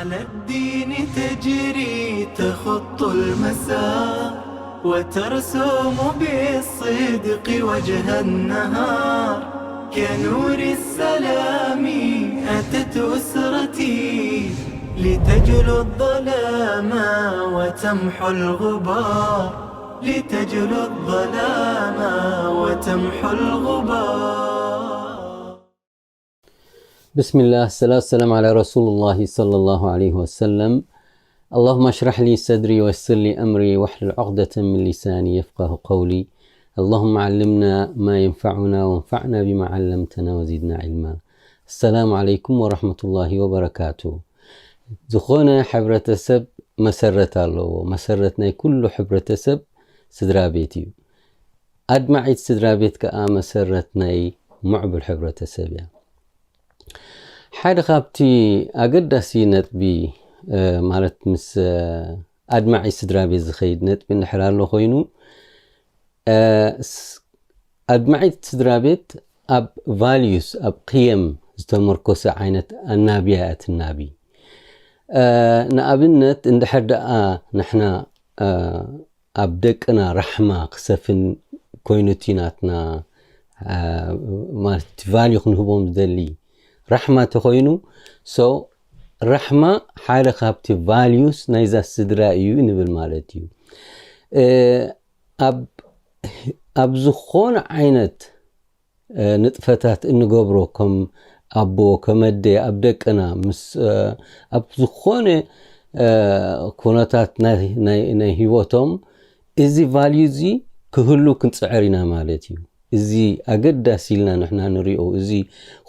على الدين تجري تخط المسار، وترسم بالصدق وجه النهار. كنور السلام أتت أسرتي، لتجلو الظلام وتمحو الغبار، لتجلو الظلام وتمحو الغبار. بسم الله، الصلاة والسلام على رسول الله صلى الله عليه وسلم. اللهم اشرح لي صدري ويسر لي أمري واحلل عقدة من لساني يفقه قولي. اللهم علمنا ما ينفعنا وانفعنا بما علمتنا وزدنا علما. السلام عليكم ورحمة الله وبركاته. ዝኾነ ሕብረተሰብ መሰረት ኣለዎ። መሰረት ናይ ኩሉ ሕብረተሰብ ስድራ ቤት እዩ። ኣድማዒት ስድራ ቤት ከኣ መሰረት ናይ ምዕቡል ሕብረተሰብ እያ። ሓደ ካብቲ ኣገዳሲ ነጥቢ ማለት ምስ ኣድማዒት ስድራ ቤት ዝኸይድ ነጥቢ እንድሕር ኣሎ ኮይኑ ኣድማዒት ስድራ ቤት ኣብ ቫልዩስ ኣብ ቅየም ዝተመርኮሰ ዓይነት ኣናብያ እያ ትናቢ። ንኣብነት እንድሕር ደኣ ንሕና ኣብ ደቅና ራሕማ ክሰፍን ኮይኑ እቲ ናትና ማለት ቫልዩ ክንህቦም ዝደሊ ራሕማ ተኮይኑ so ራሕማ ሓደ ካብቲ ቫልዩስ ናይዛ ስድራ እዩ ንብል ማለት እዩ። ኣብ ዝኾነ ዓይነት ንጥፈታት እንገብሮ ከም ኣቦ ከም ኣደ ኣብ ደቅና ምስ ኣብ ዝኾነ ኩነታት ናይ ህይወቶም እዚ ቫልዩ እዚ ክህሉ ክንፅዕር ኢና ማለት እዩ። እዚ ኣገዳሲ ኢልና ንሕና ንሪኦ እዚ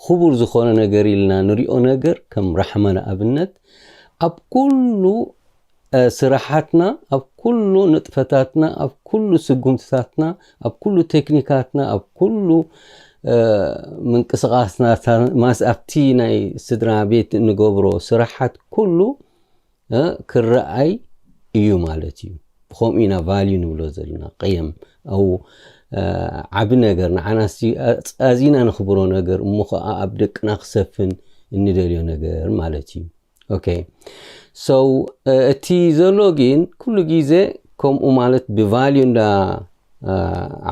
ክቡር ዝኾነ ነገር ኢልና ንሪኦ ነገር ከም ራሕማ ንኣብነት ኣብ ኩሉ ስራሓትና ኣብ ኩሉ ንጥፈታትና ኣብ ኩሉ ስጉምትታትና ኣብ ኩሉ ቴክኒካትና ኣብ ኩሉ ምንቅስቃስናታ ማስ ኣብቲ ናይ ስድራ ቤት እንገብሮ ስራሓት ኩሉ ክረኣይ እዩ ማለት እዩ። ብከምኡ ኢና ቫልዩ ንብሎ ዘለና ቅየም ኣው ዓቢ ነገር ንዓና ኣዚና ንኽብሮ ነገር እሞ ከዓ ኣብ ደቅና ክሰፍን እንደልዮ ነገር ማለት እዩ። ኦኬ so እቲ ዘሎ ግን ኩሉ ግዜ ከምኡ ማለት ብቫልዩ እንዳ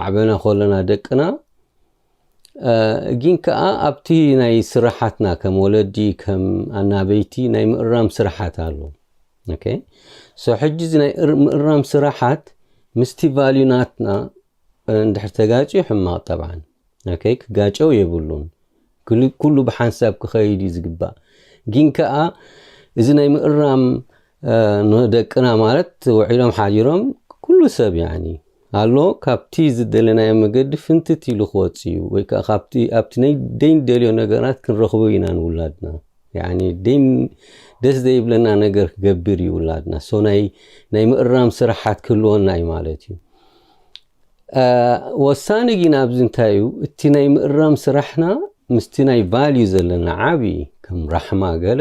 ኣዕበና ከለና ደቅና ግን ከዓ ኣብቲ ናይ ስራሓትና ከም ወለዲ ከም ኣናበይቲ ናይ ምእራም ስራሓት ኣሎ። ኦኬ so ሕጂ እዚ ናይ ምእራም ስራሓት ምስቲ ቫልዩ ናትና እንድሕር ተጋጭዩ ሕማቕ ጠብዓን ኦኬ ክጋጨው የብሉን። ኩሉ ብሓንሳብ ክኸይድ እዩ ዝግባእ። ግን ከዓ እዚ ናይ ምእራም ንደቅና ማለት ውዒሎም ሓዲሮም ኩሉ ሰብ ያኒ ኣሎ ካብቲ ዝደለናዮ መገዲ ፍንትት ኢሉ ክወፅ እዩ ወይ ከዓ ካብቲ ኣብቲ ናይ ደይን ደልዮ ነገራት ክንረኽቦ ኢና ንውላድና ያኒ ደይን ደስ ዘይብለና ነገር ክገብር እዩ ውላድና so ናይ ናይ ምእራም ስራሓት ክህልወና እዩ ማለት እዩ። ወሳኒ ግን ኣብዚ እንታይ እዩ እቲ ናይ ምእራም ስራሕና ምስቲ ናይ ቫልዩ ዘለና ዓብዪ ከም ራሕማ ገለ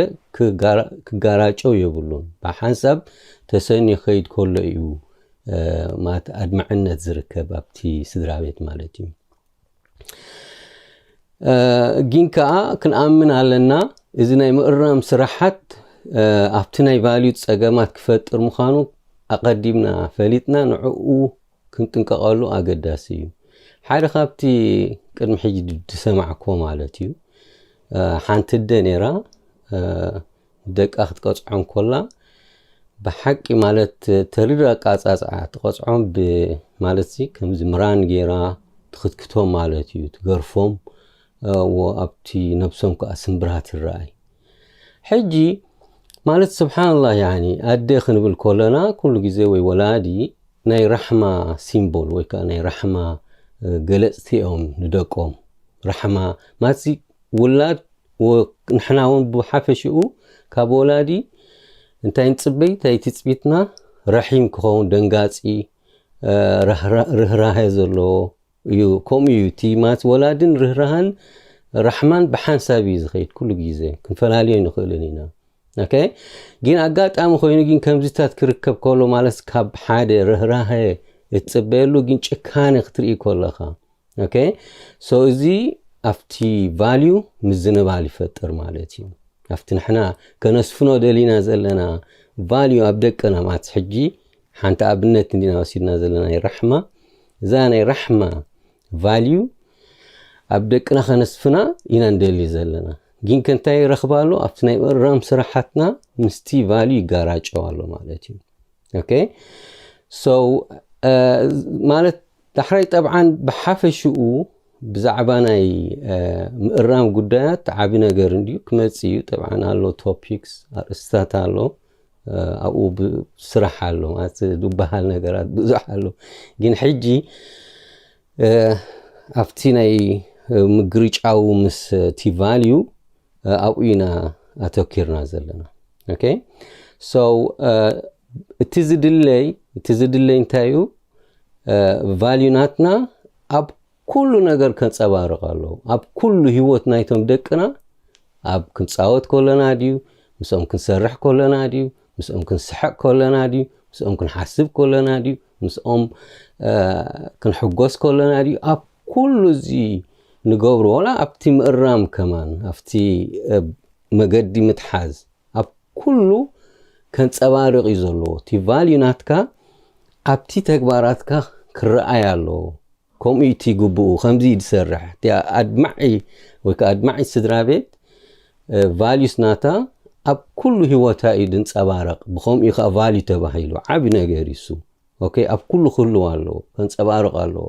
ክጋራጨው የብሉን። ብሓንሳብ ተሰንዩ ከይድ ከሎ እዩ ማለት ኣድማዕነት ዝርከብ ኣብቲ ስድራ ቤት ማለት እዩ። ግን ከዓ ክንኣምን ኣለና እዚ ናይ ምእራም ስራሓት ኣብቲ ናይ ቫልዩ ፀገማት ክፈጥር ምዃኑ ኣቐዲምና ፈሊጥና ንዕኡ ክንጥንቀቐሉ ኣገዳሲ እዩ። ሓደ ካብቲ ቅድሚ ሕጂ ዝሰማዕኮ ማለት እዩ ሓንቲ ኣደ ነይራ ደቃ ክትቀፅዖም ኮላ ብሓቂ ማለት ተሪር ኣቃፃፅዓ ትቐፅዖም ማለት ከምዚ ምራን ገይራ ትኽትክቶም ማለት እዩ ትገርፎም ኣብቲ ነብሶም ከዓ ስምብራት ይረኣይ። ሕጂ ማለት ስብሓንላህ ያኒ ኣደ ክንብል ኮለና ኩሉ ግዜ ወይ ወላዲ ናይ ራሕማ ሲምቦል ወይ ከዓ ናይ ራሕማ ገለፅቲ እዮም ንደቆም። ራሕማ ማለት ውላድ ንሕና እውን ብሓፈሽኡ ካብ ወላዲ እንታይ ንፅበይ እንታይ ትፅቢትና ረሒም ክኸውን ደንጋፂ ርህራሄ ዘለዎ እዩ። ከምኡ እዩ እቲ ማለት ወላድን ርህራሃን ራሕማን ብሓንሳብ እዩ ዝኸይድ ኩሉ ግዜ ክንፈላልዮ ንኽእልን ኢና። ኦኬ ግን ኣጋጣሚ ኮይኑ ግን ከምዚታት ክርከብ ከሎ ማለት ካብ ሓደ ርህራሄ እትፅበየሉ ግን ጭካነ ክትርኢ ከለኻ ኦኬ so እዚ ኣብቲ ቫልዩ ምዝንባል ይፈጥር ማለት እዩ። ኣብቲ ንሕና ከነስፍኖ ደሊና ዘለና value ኣብ ደቅና ማለት ሕጂ ሓንቲ ኣብነት እንዲና ወሲድና ዘለና ናይ ራሕማ እዛ ናይ ራሕማ value ኣብ ደቅና ከነስፍና ኢና ንደሊ ዘለና ግን ከንታይ ይረኽባ ኣሎ ኣብቲ ናይ ምእራም ስራሓትና ምስቲ value ይጋራጨው ኣሎ ማለት እዩ okay so ማለት ዳሕራይ ጠብዓን ብሓፈሽኡ ብዛዕባ ናይ ምእራም ጉዳያት ዓቢ ነገር እንድዩ ክመጽ እዩ ጠብዓን ኣሎ topics ኣርእስታት ኣሎ ኣብኡ ስራሕ ኣሎ ማለት ዝበሃል ነገራት ብዙሕ ኣሎ ግን ሕጂ ኣብቲ ናይ ምግርጫው ምስ እቲ value ኣብኡ ኢና ኣተኪርና ዘለና okay so እቲ ዝድለይ እቲ ዝድለይ እንታይ እዩ value ናትና ኣብ ኩሉ ነገር ከንጸባርቕ ኣለዎ ኣብ ኩሉ ህይወት ናይቶም ደቅና ኣብ ክንጻወት ከለና ድዩ ምስኦም ክንሰርሕ ከለና ድዩ ምስኦም ክንስሕቕ ከለና ድዩ ምስኦም ክንሓስብ ከለና ድዩ ምስኦም ክንሕጎስ ከለና ድዩ ኣብ ኩሉ እዚ ንገብሮ ወላ ኣብቲ ምእራም ከማን ኣብቲ መገዲ ምትሓዝ ኣብ ኩሉ ከንጸባርቕ እዩ ዘለዎ እቲ value ናትካ ኣብቲ ተግባራትካ ክረኣይ ኣለዎ ከምኡ እቲ ግብኡ ከምዚ እዩ ዝሰርሕ እቲ ኣድማዒ ወይ ከዓ ኣድማዒ ስድራ ቤት values ናታ ኣብ ኩሉ ህይወታ እዩ ዝንጸባረቕ ብከምኡ ከዓ value ተባሂሉ ዓቢ ነገር እዩ እሱ okay ኣብ ኩሉ ክህልው ኣለዎ ከንጸባርቕ ኣለዎ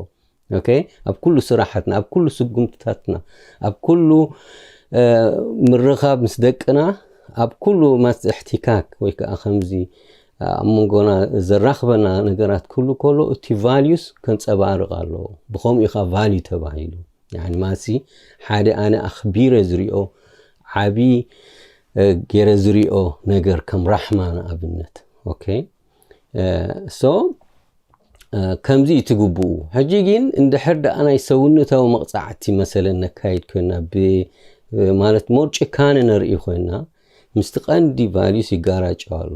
okay ኣብ ኩሉ ስራሓትና ኣብ ኩሉ ስጉምትታትና ኣብ ኩሉ ምርኻብ ምስ ደቅና ኣብ ኩሉ ማስ እሕቲካክ ወይ ከዓ ከምዚ ኣብ መንጎና ዘራኽበና ነገራት ክህሉ ከሎ እቲ values ከንጸባርቕ ኣለዎ ብከምኡ ኢኻ value ተባሂሉ ያኒ ማሲ ሓደ ኣነ ኣኽቢረ ዝሪኦ ዓቢ ገይረ ዝሪኦ ነገር ከም ራሕማ ንኣብነት okay so ከምዚ እዩ ትግብኡ ሕጂ ግን እንድሕር ደኣ ናይ ሰውነታዊ መቕፃዕቲ መሰለን ነካይድ ኮይና ማለት ሞር ጭካነ ነርኢ ኮይና ምስቲ ቀንዲ values ይጋራጨው ኣሎ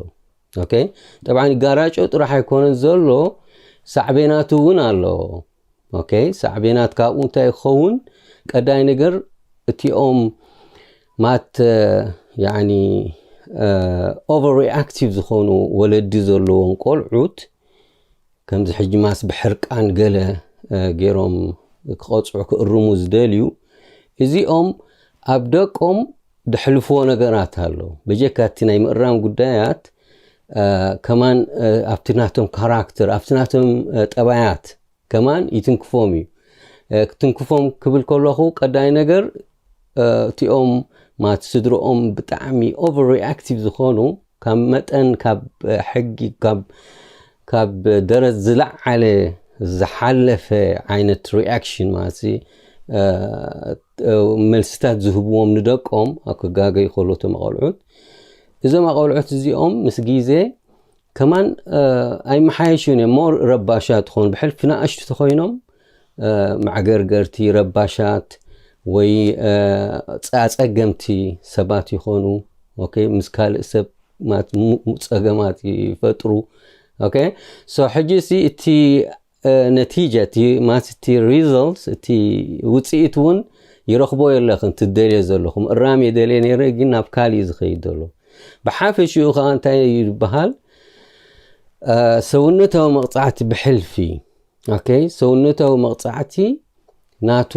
okay ጠብዓን ይጋራጨው ጥራሕ ኣይኮነን ዘሎ ሳዕቤናቱ እውን ኣሎ okay ሳዕቤናት ካብኡ እንታይ ክኸውን ቀዳይ ነገር እቲኦም ማት ያኒ over reactive ዝኾኑ ወለዲ ዘለዎም ቆልዑት ከምዚ ሕጂ ማስ ብሕርቃን ገለ ገይሮም ክቐፅዑ ክእርሙ ዝደልዩ እዚኦም ኣብ ደቆም ደሕልፍዎ ነገራት ኣሎ በጀካ እቲ ናይ ምእራም ጉዳያት ከማን ኣብቲ ናቶም ካራክተር ኣብቲ ናቶም ጠባያት ከማን ይትንክፎም እዩ ክትንክፎም ክብል ከለኹ ቀዳይ ነገር እቲኦም ማት ስድሮኦም ብጣዕሚ over reactive ዝኾኑ ካብ መጠን ካብ ሕጊ ካብ ካብ ደረጃ ዝለዓለ ዝሓለፈ ዓይነት reaction ማለት መልስታት ዝህብዎም ንደቆም ኣብ ክጋገዩ ከሎ እቶም ኣቆልዑት እዞም ኣቆልዑት እዚኦም ምስ ግዜ ከማን ኣይመሓየሹን እዮም more ረባሻት ትኾኑ ብሕልፊ ንኣሽቱ ተኾይኖም ማዕገርገርቲ ረባሻት ወይ ኣፀገምቲ ሰባት ይኾኑ ምስ ካልእ ሰብ ፀገማት ይፈጥሩ so ሕጂ ሲ እቲ ነቲጃ እቲ ማስ እቲ results እቲ ውፅኢት እውን ይረኽቦ የለኽን ትደልዮ ዘለኹም እራም የደልየ ነይረ ግን ናብ ካሊእ ዝኸይድ ዘሎ ብሓፈሽኡ ከዓ እንታይ እዩ ዝበሃል ሰውነታዊ መቕፃዕቲ ብሕልፊ okay ሰውነታዊ መቕፃዕቲ ናቱ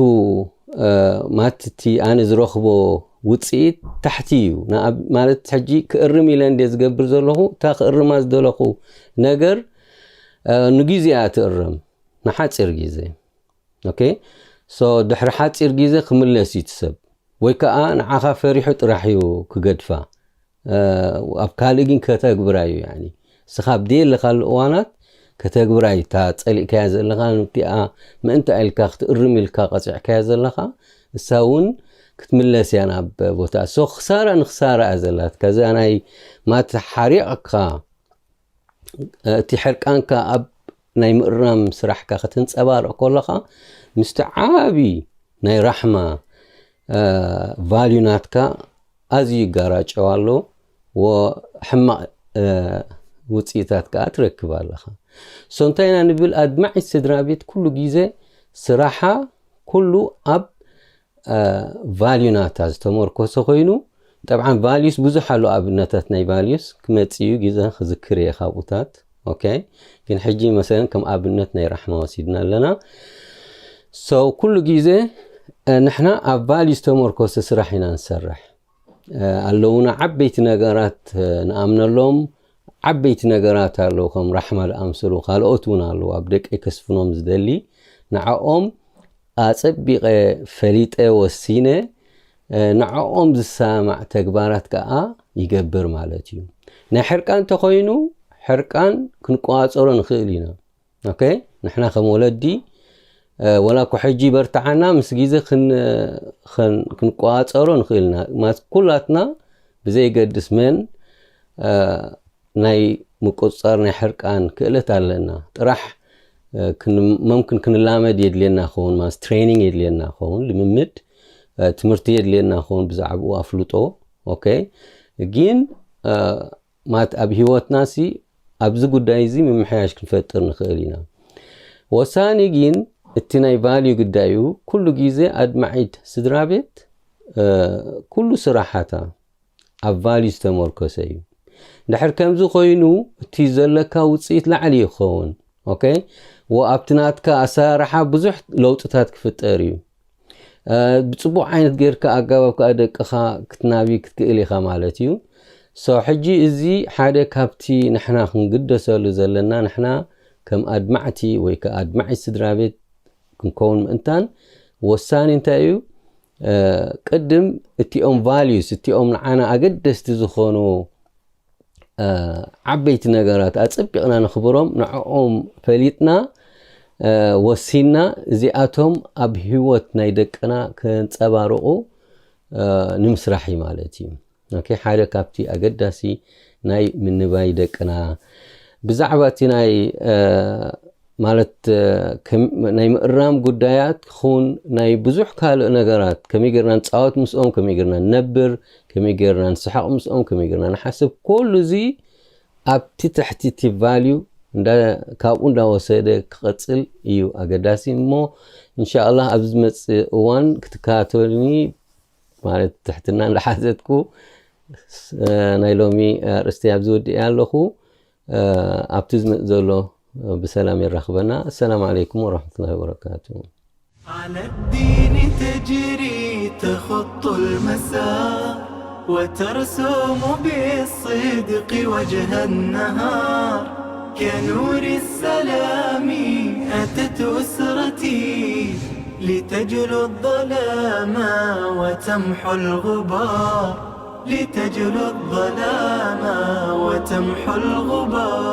ማትቲ ኣነ ዝረኽቦ ውፅኢት ታሕቲ እዩ ማለት ሕጂ ክእርም ኢለ እንደ ዝገብር ዘለኹ እታ ክእርማ ዝደለኹ ነገር ንግዜኣ ትእርም ንሓፂር ግዜ okay so ድሕሪ ሓፂር ግዜ ክምለስ እዩ ትሰብ ወይ ከዓ ንዓኻ ፈሪሑ ጥራሕ እዩ ክገድፋ ኣብ ካልእ ግን ከተግብራ እዩ ያኒ እስኻ ኣብ ደየለኻሉ እዋናት ከተግብራ እዩ እታ ፀሊእካያ ዘለኻ ንቲኣ ምእንታ ኢልካ ክትእርም ኢልካ ቀፂዕካያ ዘለኻ እሳ እውን ክትምለስ እያ ናብ ቦታ so ክሳራ ንክሳራ እያ ዘላትካ እዛ ናይ ማት ሓሪቕካ እቲ ሕርቃንካ ኣብ ናይ ምእራም ስራሕካ ከተንፀባርቕ ከለኻ ምስቲ ዓቢ ናይ ራሕማ value ናትካ ኣዝዩ ይጋራጨው ኣሎ ወሕማቕ ውፅኢታት ከዓ ትረክብ ኣለኻ so እንታይ ኢና ንብል ኣድማዒት ስድራ ቤት ኩሉ ግዜ ስራሓ ኩሉ ኣብ value ናታ ዝተመርኮሰ ኮይኑ ጠብዓን values ብዙሕ ኣሎ ኣብነታት ናይ values ክመጽእ እዩ ግዜ ክዝክር እየ ካብኡታት። ኦኬ፣ ግን ሕጂ መሰለን ከም ኣብነት ናይ ራሕማ ወሲድና ኣለና። So ኩሉ ግዜ ንሕና ኣብ values ተመርኮሰ ስራሕ ኢና ንሰርሕ። ኣለውና ዓበይቲ ነገራት ንኣምነሎም ዓበይቲ ነገራት ኣለዉ ከም ራሕማ ዝኣምሰሉ ካልኦት እውን ኣለዉ ኣብ ደቀይ ከስፍኖም ዝደሊ ንዓኦም ኣጸቢቐ ፈሊጠ ወሲነ ንዕኦም ዝሰማማዕ ተግባራት ከኣ ይገብር ማለት እዩ። ናይ ሕርቃን እንተኾይኑ ሕርቃን ክንቆጻጸሮ ንኽእል ኢና። ኦኬ፣ ንሕና ከም ወለዲ ወላ እኮ ሕጂ ይበርትዓና ምስ ግዜ ክንቆጻጸሮ ንኽእል ኢና። ማለት ኩላትና ብዘይገድስ መን ናይ ምቁጽጻር ናይ ሕርቃን ክእለት ኣለና። ጥራሕ መምክን ክንላመድ የድልየና ኸውን ማለት training የድልየና ኸውን ልምምድ ትምህርቲ የድልየና ኸውን ብዛዕባኡ ኣፍልጦ። ኦኬ፣ ግን ማለት ኣብ ህይወትና ሲ ኣብዚ ጉዳይ እዚ ምምሕያሽ ክንፈጥር ንኽእል ኢና። ወሳኒ ግን እቲ ናይ value ግዳዩ ኩሉ ግዜ ኣድማዒት ስድራ ቤት ኩሉ ስራሓታ ኣብ value ዝተመርኮሰ እዩ። ድሕር ከምዚ ኮይኑ እቲ ዘለካ ውፅኢት ላዕሊ ይኸውን። ኦኬ፣ ወ ኣብቲ ናትካ ኣሰራርሓ ብዙሕ ለውጥታት ክፍጠር እዩ። ብጽቡቕ ዓይነት ጌርካ ኣጋባብ ከኣ ደቅኻ ክትናቢ ክትክእል ኢኻ ማለት እዩ። So ሕጂ እዚ ሓደ ካብቲ ንሕና ክንግደሰሉ ዘለና ንሕና ከም ኣድማዕቲ ወይ ከኣ ኣድማዒ ስድራ ቤት ክንከውን ምእንታን ወሳኒ እንታይ እዩ? ቅድም እቲኦም values እቲኦም ንዓና ኣገደስቲ ዝኾኑ ዓበይቲ ነገራት ኣጸቢቕና ንኽብሮም ንዕኦም ፈሊጥና ወሲንና እዚኣቶም ኣብ ህይወት ናይ ደቅና ከንጸባርቑ ንምስራሕ እዩ ማለት እዩ። ኦኬ፣ ሓደ ካብቲ ኣገዳሲ ናይ ምንባይ ደቅና ብዛዕባ እቲ ናይ ማለት ናይ ምእራም ጉዳያት ኹን ናይ ብዙሕ ካልእ ነገራት ከመይ ጌርና ንፃወት ምስኦም ከመይ ጌርና ንነብር ከመይ ጌርና ንስሓቕ ምስኦም ከመይ ጌርና ንሓስብ ኩሉ እዚ ኣብቲ ትሕቲ እቲ value እንዳ ካብኡ እንዳወሰደ ክቐፅል እዩ ኣገዳሲ እሞ እንሻኣላህ ኣብዚ ዝመፅእ እዋን ክትከታተሉኒ ማለት ትሕትና እንዳሓዘትኩ ናይ ሎሚ ኣርእስቲ ኣብዚ ወዲእ ኣለኹ ኣብቲ ዝመፅእ ዘሎ ብሰላም የራኽበና ኣሰላም ዓለይኩም ወረሕመቱላሂ ወበረካቱ على الدين تجري تخط المسار وترسم بالصدق وجه النهار كنور السلام أتت أسرتي لتجلو الظلام وتمحو الغبار لتجلو الظلام وتمحو الغبار